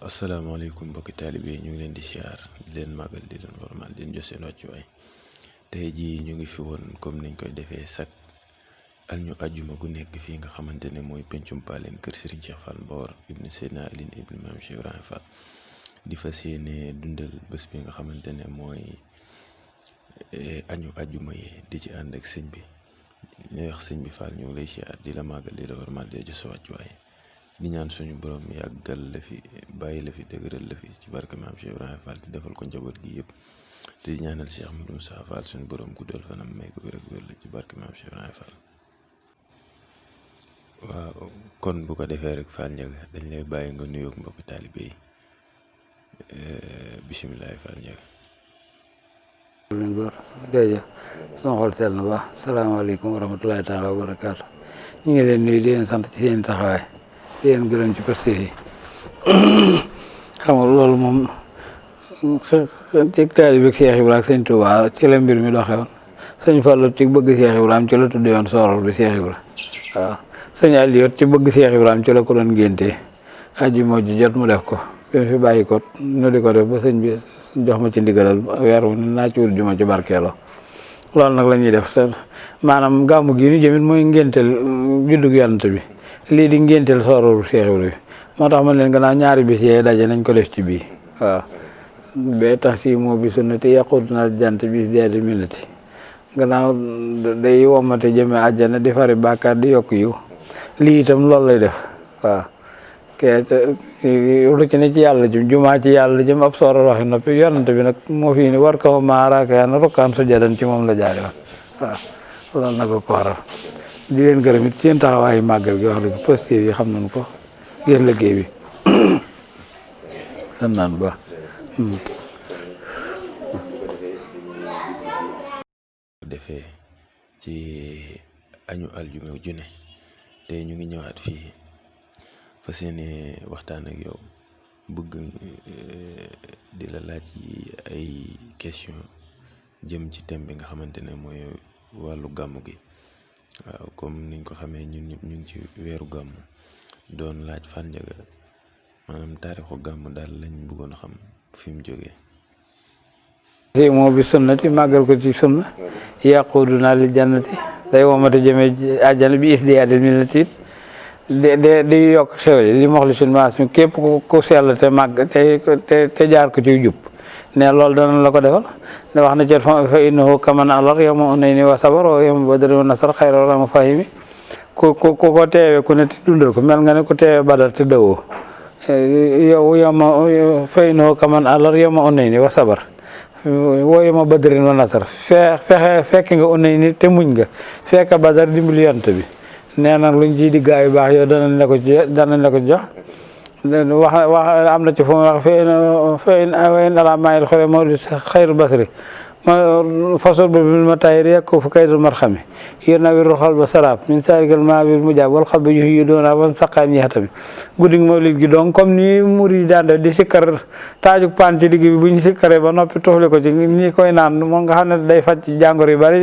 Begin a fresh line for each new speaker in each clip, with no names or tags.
asalaamaaleykum mbokki taalibe yi ñu ngi leen di siyaar di leen màggal di leen wormaal di leen jox seen wàccuwaay tey jii ñu ngi fi woon comme niñ koy defee chaque ajjuma gu nekk fii nga xamante ne mooy pencum Paleen kër Serigne Cheikh Fall Mbawar ibnu Seydina Aline ibnu Maam Cheikh Ibrahima Fall di fas yéene dundal bés bi nga xamante ne mooy añu ajjuma yi di ci ànd ak sëñ bi ñuy wax sëñ bi Fall ñu ngi lay siyaar di la màggal di la wormaal di la jox sa wàccuwaay di ñaan suñu borom yàggal la fi bàyyi la fi dëgëral la fi ci barke Maam Cheikh Ibrahima Fall di defal ko njaboot gi yëpp te di ñaanal Cheikh Ahmadou Moussa Fall suñu borom guddal fanam may ko wér ak wér la ci barke Maam Cheikh Ibrahima Fall. waaw kon bu ko defee rek Fall Ndiaga dañ lay bàyyi nga nuyoog mbokki taalibe yi bisimilah Fall Ndiaga.
jërëjëf sama xol sell na baax salaamaaleykum wa rahmatulahi taala wa barakaatu ñu ngi leen nuyu di leen sant ci seen taxawaay di leen gërëm ci posté yi xam nga loolu moom ci taalibe Cheikh Ibrahima ak sëñ Touba ci la mbir mi doxee woon sëñ Fallou ci bëgg Cheikh Ibrahima ci la tuddee woon soorol bi Cheikh Ibrahima waaw sëñ Aliou ci bëgg Cheikh Ibrahima ci la ko doon ngéntee àjjuma ji jot mu def ko bi mu fi bàyyi ko ñu di ko def ba sëñ bi jox ma ci ndigalal weer wu ne naa ci wut juma ci barkeeloo loolu nag la ñuy def maanaam gàmmu gi ñu jëmit mooy ngénteel juddug yonent bi lii di ngénteel sooroolu Cheikh Ibrahima bi moo tax man leen gannaaw ñaari bis yee daje nañ ko def ci bii waaw bee tax si moo bi sunnati yàqut na jant bis deedi minati gannaaw day womate jëme àjjana di fari bàkkaar di yokk yiw lii itam loolu lay def waaw lu ci ne ci yàlla jëm jumaa ci yàlla jëm ab soorol waxi noppi yonent bi nag moo fii ni war kaw maaraaka yaa na rokkaan sujadan ci moom la jaare woon waaw loolu nag ko waral di leen gërëm it ci seen taxawaayu màggal gi wax dëgg positif yi xam nañ ko ngir liggéey bi san naan ba
defee ci añu aljuma june tey ñu ngi ñëwaat fii fas yéene waxtaan ak yow bëgg di la laaj ay question jëm ci thème bi nga xamante ne mooy wàllu gàmmu gi waaw comme niñ ko xamee ñun ñëpp ñu ngi ci weeru gàmmu doon laaj Fall Ndiaga maanaam taarixu gàmmu daal lañ bëggoon a xam fi mu jógee.
si moo bi sunnati màggal ko ci sunna yàquuduna li jannati day womate jëmee àjjana bi isdiyaadil minati di yokk xewli li mox li suñ maas mi képp ku sell te màgg te jaar ko ci jub ne loolu dana la ko defal ne wax na ci fa innahu kaman alar yow ma unay ni wa sabar o yow ma badari wa nasar xayra rama fahimi ku ko teewe ku ne te dundal ko mel nga ne ku teewe badar te dawoo yow ma fa innahu kaman alar yow ma unay ni wa sabar woo yow ma badari wa nasar fekk nga unay ni te muñ nga fekk badar dimbali yonent bi nee na luñ ji di gaa yu baax yow danañ la ko jox wax am na ci fu mu wax fa in ala maayil xore moo di xayru basri ma fasol ba bil ma tayir yekku fa kaydul marxami yér na wirul xal ba sarab min sarikal ma bil mu jaab wal xal ba yu doona wan saqaan ñi xatami guddi mawlid gi donc comme ni murid daan def di sikkar taaju paan ci digg bi bu ñu sikkaree ba noppi tufli ko ci ñi koy naan moom nga xam ne day faj ci jàngoro yu bari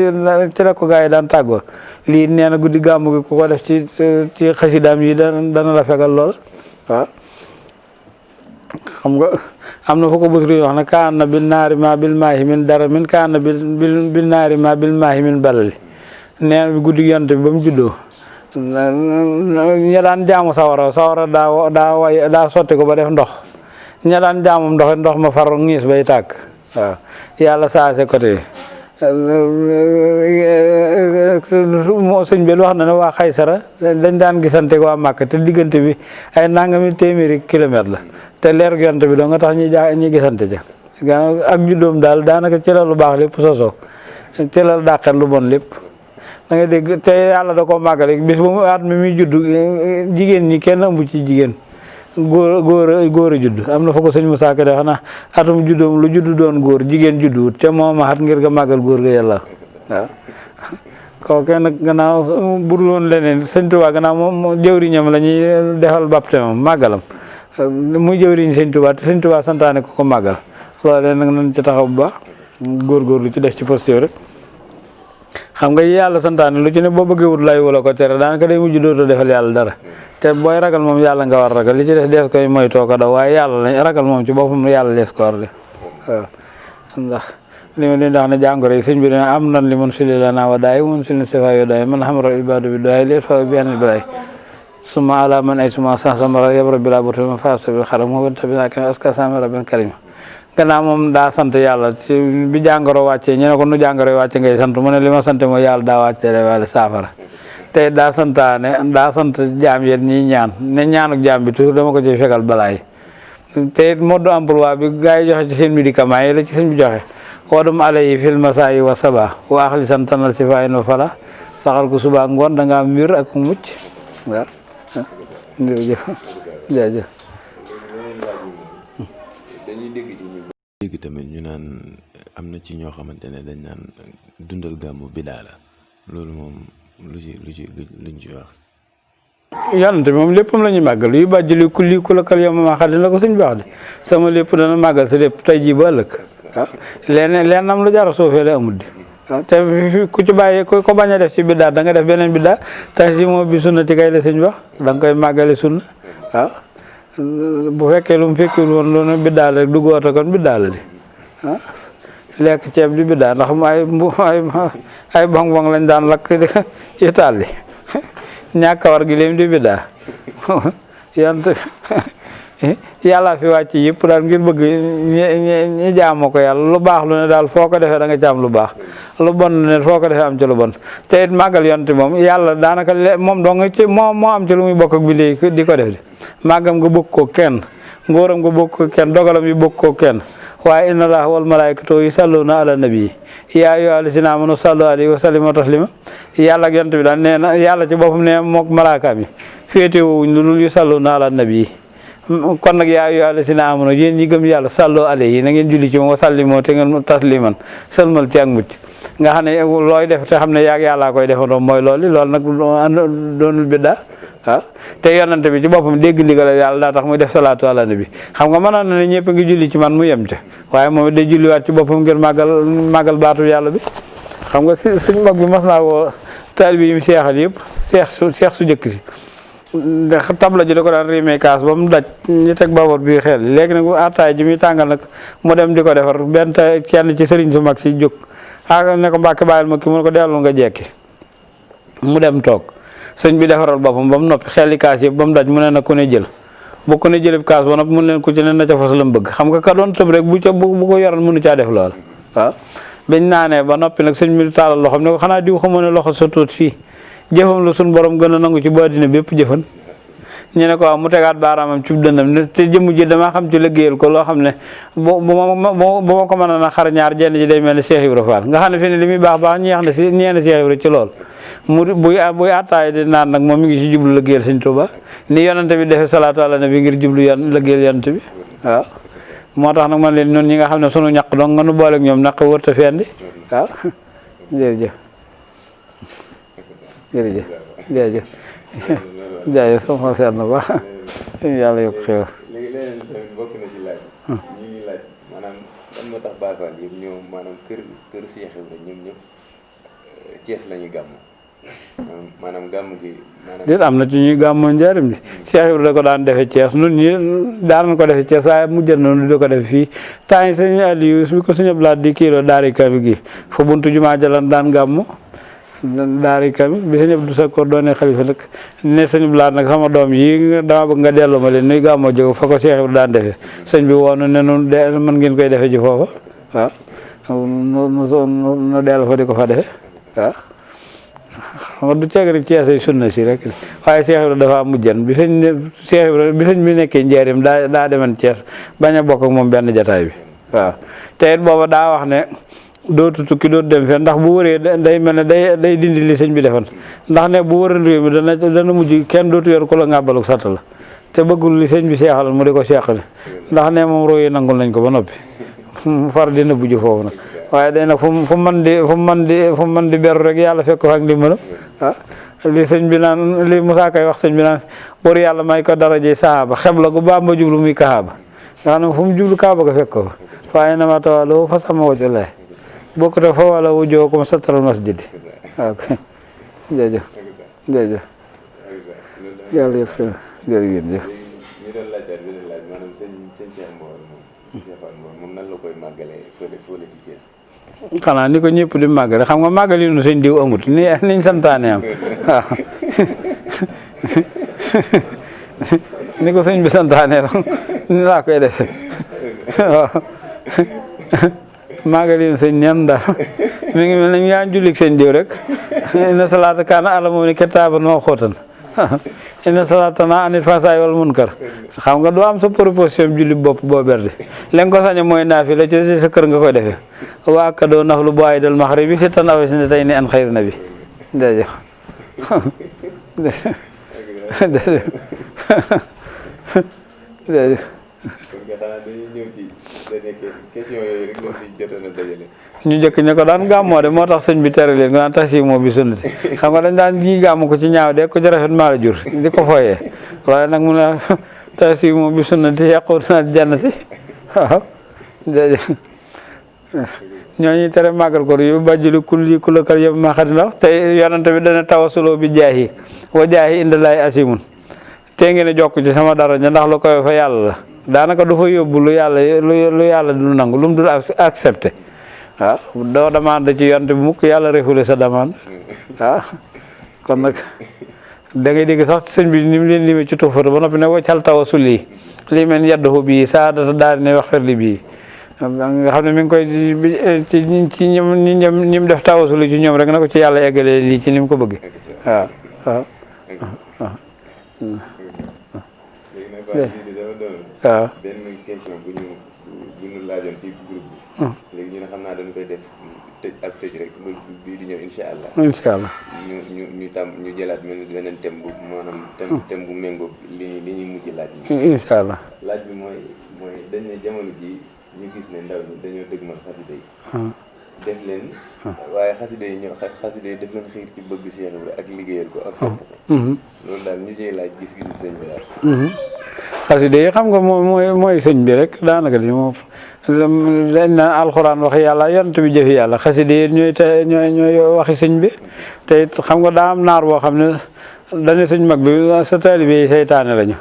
ci la ko gaa yi daan tàggoo lii nee na guddi gàmmu gi ku ko def ci xasidaam yi dana la fegal lool waaw xam nga am na fu ko busri wax ne kaan na bil naari ma bil maahi min dara min kaan na bil naari ma bil maahi min balali nee bi guddi yonent bi ba mu juddoo ña daan jaamu sawara daa sotti ko ba def ndox ña daan jaamu ndox ma far ngiis bay tàkk waaw yàlla saase côté sëñ bi wax na ne waa Xaysara dañ daan gisante waa Màkka te diggante bi ay nangami téeméeri kilomètre la te leer yonent bi doo nga tax ñi gisante ca ak juddoom daal daanaka ci la lu baax lépp sosoo ci la dàqet lu bon lépp da nga dégg te yàlla da koo màggale bis bu mu at mi muy judd jigéen ñi kenn amu ci jigéen góor a judd am na fa ko sëñ Moussa Ka de xanaa atum juddoom lu judd doon góor jigéen judduwut te moom a xat ngir nga màggal góor ga yàlla waaw kooke nag gannaaw budul woon leneen sëñ Tuubaa gannaaw moom jëwriñam la ñuy defal baptême màggalam muy jëwriñ sëñ Tuubaa te sëñ Tuubaa santaane ko màggal loolu nag nañ ci taxaw bu baax góorgóorlu ci def ci posture rek xam nga yàlla santaane lu ci ne boo bëggee wut lay wala ko tere daanaka day mujj dootoo defal yàlla dara te booy ragal moom yàlla nga war ragal li ci des dees koy moytoo ko daw waaye yàlla lañ ragal moom ci boppam yàlla lees ko war de waaw ndax li ma leen di wax ne jàngoro yi sëñ bi dina am nan li mun sili la naa wa daay mun sili sifa yo daay man xamaro ibadu bi daay lees fa benn bi lay suma ala man ay suma sansamara yabra bi laa bota ma fasta bi xaram moo ban tabi nak aska samara ben karim gannaaw moom daa sant yàlla ci bi jàngoro wàccee ñu ne ko nu jàngoro wàcce ngay sant mu ne li ma sant mooy yàlla daa wàcce wala saafara te daa sant jaam yéen ñi ñaan ne ñaanuk jaam bi toujours dama ko ci fegal balaay te it mode emploi bi gars yi joxe ci seen médicament yi la ci seen bi joxe woodum ale yi fil masaayi wa saba waax li santanal si fayin wa fala saxal ko suba ngoon da nga am wér ak mucc waaw jërëjëf jaajëf
dégg tamit ñu naan am na ci ñoo xamante ne dañ naan dundal gàmmu bidaa la loolu moom luñ ci wax.
yàlla moom léppam la ñuy màggal yu bàjj li ku la kal yow ma xarit la ko suñ baax de sama lépp dana màggal sa lépp tey jii ba ëllëg waaw leen am lu jar a suufee la amul di waaw te ku ci bàyyi ko bañ a def ci biddaa da nga def beneen biddaa tey si moom bi sunnati kay la suñ wax da nga koy màggale sunna waaw bu fekkee lu mu fekkul woon loolu biddaa la dugg oto kon biddaa la di ah lekk ceeb di biddaa ndax mu ay bong-bong lañ daan lakk Italie ñàkk war gi leen di biddaa yàlla fi wàcc yëpp daal ngir bëgg ñi jaamoo ko yàlla lu baax lu ne daal foo ko defee da nga ci am lu baax lu bon lu ne foo ko defee am ci lu bon te it màggal yonte moom yàlla daanaka moom doo nga ci moo am ci lu muy bokk ak bi léegi di ko def di màggam nga bokk ko kenn ngóoram nga bokk ko kenn dogalam yi bokk ko kenn waaye inna allaha wal malaikatu yusalluna ala nabi yaa ayyuha allazina amanu sallu alayhi wa sallimu taslima yàlla ak yonte bi daal nee na yàlla ci boppam nee mook malaakaam yi féetewuñ lu dul yusalluna ala nabi kon nag yaa ayyuha allazina amanu yéen ñi gëm yàlla sallu alayhi na ngeen julli ci moom wa sallimu te ngeen tasliman sëlmal ci ak mucc nga xam ne looy def te xam ne yaag yàllaa koy defandoo mooy loolu nag doonul biddaa waaw te yonante bi ci boppam dégg ndigal yàlla daa tax muy def salaatu ala nabi xam nga mënoon na ne ñëpp ngi julli ci man mu yem ca waaye moom day julliwaat ci boppam ngir màggal baatu yàlla bi xam nga suñ mag bi mas naa woo taalibe yi mu seexal yëpp seex su jëkk si ndax tabla ji da ko daan riimee kaas ba mu daj ñu teg baaboot bi xel léegi nag attaay ji muy tàngal nag mu dem di ko defar benn kenn ci sëriñ su mag si jóg ne ko Mbàkke bàyyil ma kii mu ne ko dellu nga jekki mu dem toog sëñ bi defaral boppam ba mu noppi xelli kaas yëpp ba mu daj mu ne na ku ne jël bu ku ne jëlib kaas ba noppi mun leen ku ci ne na ca fas la mu bëgg xam nga ka doon tëb rek bu ko yoroon mënu caa def lool waaw bañ naanee ba noppi nag sëñ bi taalal loxoom ne ko xanaa diw xamoo ne loxo sa tuut fii jëfam la suñ borom gën a nangu ci ba àddina bépp jëfan ñu ne ko waaw mu tegaat baaraamam ci dëndam ne te jëmm ji damaa xam ci liggéeyal ko loo xam ne bu ma ko mën a xar ñaar jenn ji day mel ne Cheikh Ibra Fall nga xam ne fi ne li muy baax ñeena Cheikh Ibra ci lool mu buy attaay di naan nag moom mi ngi ci jublu liggéeyal Sëñ Tuuba ni yonante bi defee salaatu ala nabi ngir jublu liggéeyal yonante bi waaw moo tax nag man leen ñun ñi nga xam ne sunu ñaq donc nga nu booleeg ñoom ñaq wërta fendi waaw jërëjëf jaajëf sama seet na baax yàlla yokk xew
léegi leneen tamit bokk na ci laaj ñu ngi laaj maanaam lan moo tax Baay Faal yëpp ñoom maanaam kër Cheikh Ibra ñoom ñëpp Cees la ñuy gàmm maanaam gàmm gi
déet am na ci ñuy gàmmoo njaarim bi Cheikh Ibra da ko daan defe Cees nun ñi daanañ ko defe Cees waaye mujjën noonu di ko def fii temps yi sëñ Aliou bi ko sëñ Abdou di kiilo daari kami gi fa buntu jumaa jalan daan gàmmu daari kami bi sëñ Abdou Sakkoor doone xalifa nag ne sëñ Blaat nag sama doom yi dama bëgg nga delloo ma leen nuy gàmmoo jóg fa ko Cheikh Ibra daan defe sëñ bi woonu ne nun mën ngeen koy defe ji foofa waaw nu dellu fa di ko fa defe waaw xam nga du ceeg rek Cees ay sunna si rek waaye Cheikh Ibra dafa mujjan bi sëñ bi nekkee njaarim daa demen Cees bañ a bokk ak moom benn jataay bi waaw te it booba daa wax ne dootu tukki dootu dem fenn ndax bu wëree day mel ne day dindi li sëñ bi defoon ndax ne bu wëran réew mi dana mujj kenn dootu yor ku la ngàbbaluk satt la te bëggul li sëñ bi seexalal mu di ko seexale ndax ne moom rooyi nangul nañ ko ba noppi far dina bujj foofu nag waaye day nag fu man di beru rek yàlla fekk fa ak ndimbalam li sëñ bi naan li Musaa Kay wax sëñ bi naan bor yàlla may ko daraje sahaaba xeb la gu Bàmba jublu muy kaaba nga xam ne fu mu jublu kaaba ga fekk ko fa waaye nama tawaloo fa sama waccu lay bokkute fa wala wu joo comme satral masjid ok jërëjëf jërëjëf yàlla yëpp jërëjëf.
ñu doon laajtaat beneen laaj maanaam sëñ Cheikh Mbaor moom nan la koy màggalee fële ci Thiès.
xanaa ni ko ñëpp di màggale xam nga màggal yi nu sëñ diw amut niñ santaane am waaw ni ko sëñ bi santaane la ni laa koy defee waaw màggal yi nu sëñ neen daal mi ngi mel ne yaa jullik sëñ diw rek inna salaata kaana alal mu'miniina kitaaban mawquutan inna salaata tanhaa anil fahsaa'i wal munkar xam nga doo am sa proposition julli bopp boo berdi leen ko sañe mooy naafila ci sa kër nga koy defee wa akkadoo naflu bu'aydal maghribi sittan aw isnatayni an xayri nabi jërëjëf jërëjëf ñu njëkk ñu ko daan gàmmoo de moo tax sëñ bi tere leen nga naan tasiimoo bi sunnati xam nga dañ daan ji gàmm ko ci ñaaw de ko ci rafet maa la jur di ko fooyee waaye nag mu ne tasiimoo bi sunnati yaquudunaa jannati waaw ñooñu tere màggal ko yu bàjjuli kulli kulakal yëpp ma xati ndax te yonante bi dana tawasuloo bi jaahi wa jaahi indallaahi asimun te ngeen a jokk ci sama daraja ndax lu koy fa yàlla la daanaka du fa yóbbu lu yàlla du nangu lu mu dul accepté waaw doo demande ci yonte bi mukk yàlla refule sa demande waaw kon nag da ngay dégg sax sëñ bi ni mu leen limee ci tuufata ba noppi ne waccal tawasul yi lii men yaddahu bii saadata daal ne wax li bii nga xam ne mi ngi koy ci ñi mu def tawasul ci ñoom rek na ko ci yàlla eggalee lii ci ni mu ko bëgg waaw waaw waaw
benn question bu ñu laajoon ci groupe bi. léegi ñu ne xam naa dañu koy def tëj rek bii di ñëw incha allah.
incha allah
ñu jëlaat beneen thème bu maanaam thème bu méngóog li ñuy mujj laaj.
incha allah
laaj bi mooy dañ ne jamono ji ñu gis ne ndaw ñi dañoo dëgmal xasida yi. def leen. waaye xasida yi def leen xiir ci bëgg Cheikh Ibra ak liggéeyal ko ak topp ko. loolu daal ñu ciy laaj gis-gisu sëñ bi daal.
xasida yi xam nga mooy sëñ bi rek daanaka di moom dañ naan alxuraan waxi yàlla yonent bi jëfi yàlla xasida yi ñooy waxi sëñ bi te it xam nga daa am naar boo xam ne dañu sëñ mag bi sa taalibe yi seytaane lañu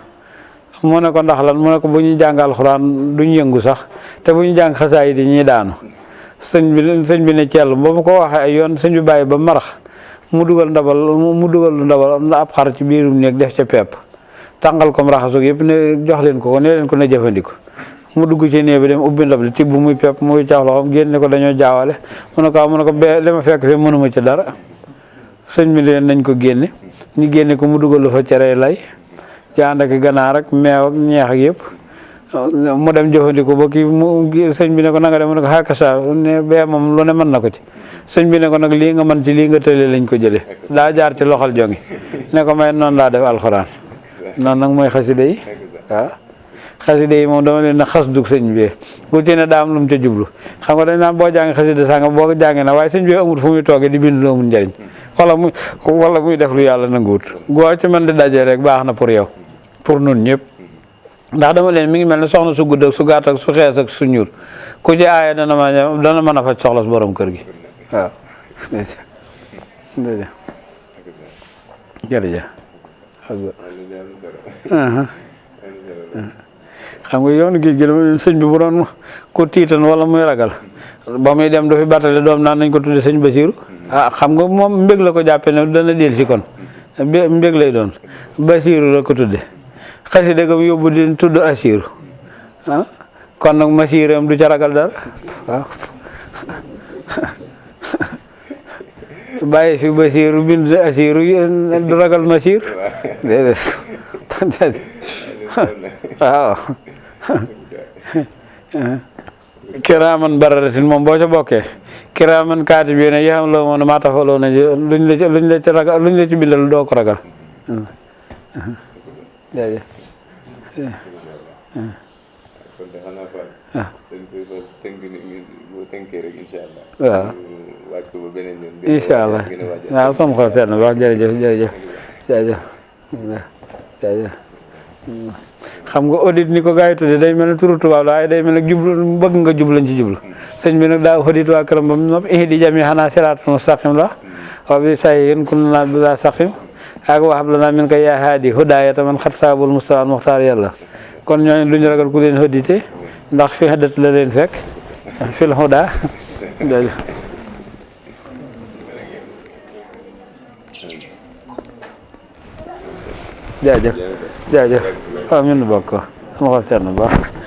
mu ne ko ndax lan mu ne ko bu ñuy jàng alxuraan duñ yëngu sax te bu ñu jàng xasaay di ñuy daanu sëñ bi ne cell ba mu ko waxee ay yoon sëñ bi bàyyi ba marax mu dugal lu ndabal ab xar ci biirum néeg def ca pepp tàngal ko raxasu yëpp ne jox leen ko ne leen ko ne jëfandikoo mu dugg ci néeg bi dem ubbi ndab li tibb muy pepp muy cax loxoom génne ko dañoo jaawale mu ne ko li ma fekk fi mënuma ci dara sëñ bi leen nañ ko génne ñu génne ko mu dugal lu fa cere lay ci ànd ak ganaar ak meew ak ñeex ak yëpp mu dem jëfandikoo ba kii sëñ bi ne ko nanga dem mu ne ko xaakasa ne bee moom lu ne mën na ko ci sëñ bi ne ko nag lii nga mën ci lii nga tëlee lañ ko jëlee daa jaar ci loxol jongi ne ko may noonu laa def alxuraan noonu nag mooy xasida yi waaw xasida yi moom dama leen na xas dug sëñ bi ku ci ne daa am lu mu ca jublu xam nga dañ naan boo jàngi xasida sànga boo ko jàngee na waaye sëñ bi amul fu muy toogee di bind lu amul njëriñ wala muy def lu yàlla nanguwut goo ci mën di dajee rek baax na pour yow pour nun ñëpp ndax dama leen mi ngi mel ne soxna su gudd ak su gàtt ak su xees ak su ñuul ku ci aaye dana mën a faj soxla su borom kër gi waaw jërëjëf xam nga yoonu géej gi dama sëñ bi bu doon ko tiitan wala muy ragal ba muy dem dafi battale doom naan nañ ko tudde sëñ Basiiru xam nga moom mbég la ko jàppe ne dana del si kon mbég lay doon Basiiru la ko tudde xasida gam yóbbu di tudd Asiiru kon nag masiiram du ca ragal dara waaw bàyyi fi Basiiru bind Asiiru du ragal masiir déedéet waaw kiraaman bararatin moom boo ca bokkee kiraaman kaatibiina yaxlamuuna moom maa taf'aluuna luñ la ci ragal luñ la ci bindal doo ko ragal jaajëf waaw incha allah waaw sama xol seet na wax jërëjëf xam nga audit ni ko gars yi tuddee day mel ne turu tubaab la waaye day mel ne jublu bëgg nga jublu lañ ci jublu sëñ bi nag daa audit waa këram ba mu noppi ihdi jami xanaa siraatal mustaqim la wa bi sayyin kunna bila saqim ak waxab la naa min ko yaa haadi hudaayata man xat saabul mustafa muxtaar yàlla kon ñooñu duñu ragal ku leen hëddite ndax fi hëddat la leen fekk fil hudaa jaajëf jaajëf waaw ñun bokk sama xol seet na baax